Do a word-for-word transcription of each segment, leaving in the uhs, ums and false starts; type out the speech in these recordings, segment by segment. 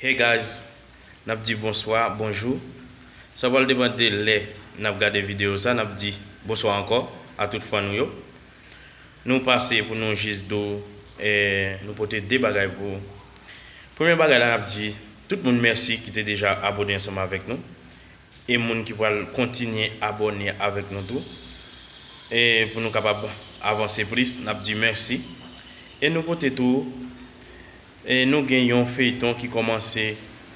Hey guys, n ap di bonswa, bonjou. Sa pral depann de lè n ap gade videyo sa, n ap di bonswa ankò a tout fan nou yo. Nou pase pou nou jis di w, eh, nou pote de bagay pou ou. Premye bagay la, n ap di tout moun mèsi ki te deja abone ansanm avèk nou. E moun ki pral kontinye abone avèk nou tou. E pou nou kapab avanse plis, n ap di mèsi. E nou pote tou, e nou gen yon feyton ki kòmanse,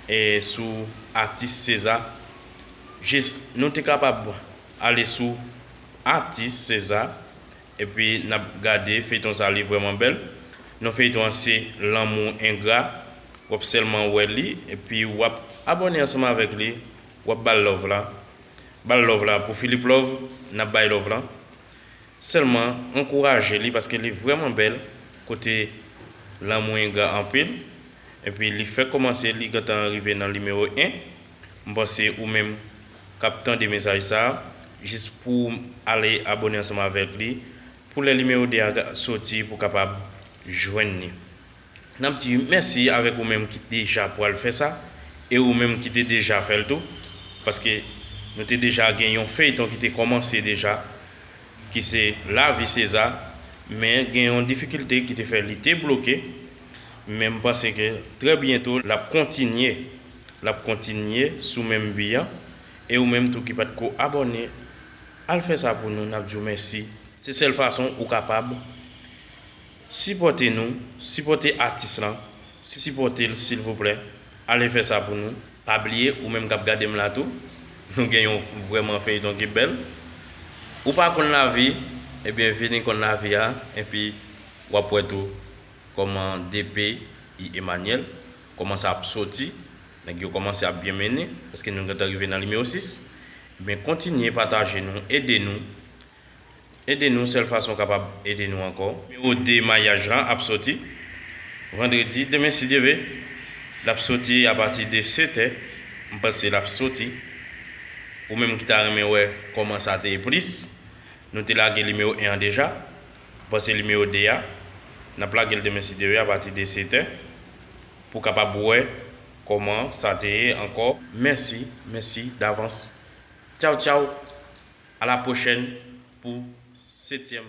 e, sou atis Seza. Jis, nou te kapab ale sou atis Seza, epi n ap gade feyton sa, li vrèman bèl. Non feyton an se Lanmou Engra. W ap sèlman wè li, epi w ap abone ansanm avèk li, w ap ba l love la. Ba l love la pou Philippe Love, n ap bay love la. Sèlman ankouraje li paske li vrèman bèl, kote Lanmou Engra anpil. Epi li fèk kòmanse, li gentan rive nan nimewo en. M panse ou menm k ap tande mesaj sa, jis pou w ale abone ansanm avèk li, pou lè nimewo de a soti, pou w kapab jwenn li. N ap di mèsi avèk ou menm ki deja pral fè sa, e ou menm ki te deja fè l tou, paske nou te deja gen yon feyton ki te kòmanse deja, ki se Lavi Seza, men gen yon difikilte ki te fè li te bloke, men m panse ke trè byento l ap kontinye, l ap kontinye sou menm bi an, e ou menm tou ki pa t ko abone, al fè sa pou nou, n ap di w mèsi. Se sèl fason ou kapab sipòte nou, sipòte atis lan, sipòte l silvouplè. Ale fè sa pou nou. Pa bliye, ou menm k ap gade m la tou, nou gen yon vrèman feyton ki bèl. Ou pa konn lavi, ebyen vini konn lavi a, epi w ap wè tou kòman D P I Emmanuel, kòman sa ap soti, nèg yo kòmanse ap byen mennen, paske nou gentan rive nan nimewo sis. Ebyen kontinye pataje nou, ede nou, Ede nou, sèl fason w kapab ede nou ankò. Nimewo de maryaj lan ap soti vandredi, demen si Dye ve. L ap soti apati de sèt è. M panse l ap soti. Ou menm ki ta renmen wè kòman sa te ye plis, nou te lage nimewo en an deja. M panse nimewo de a, n ap lage l demen si Dye ve apati de sèt è. Pou w kapab wè kòman sa te ye ankò. Mèsi, mèsi davans. Tchaw, tchaw. À la prochaine pour septième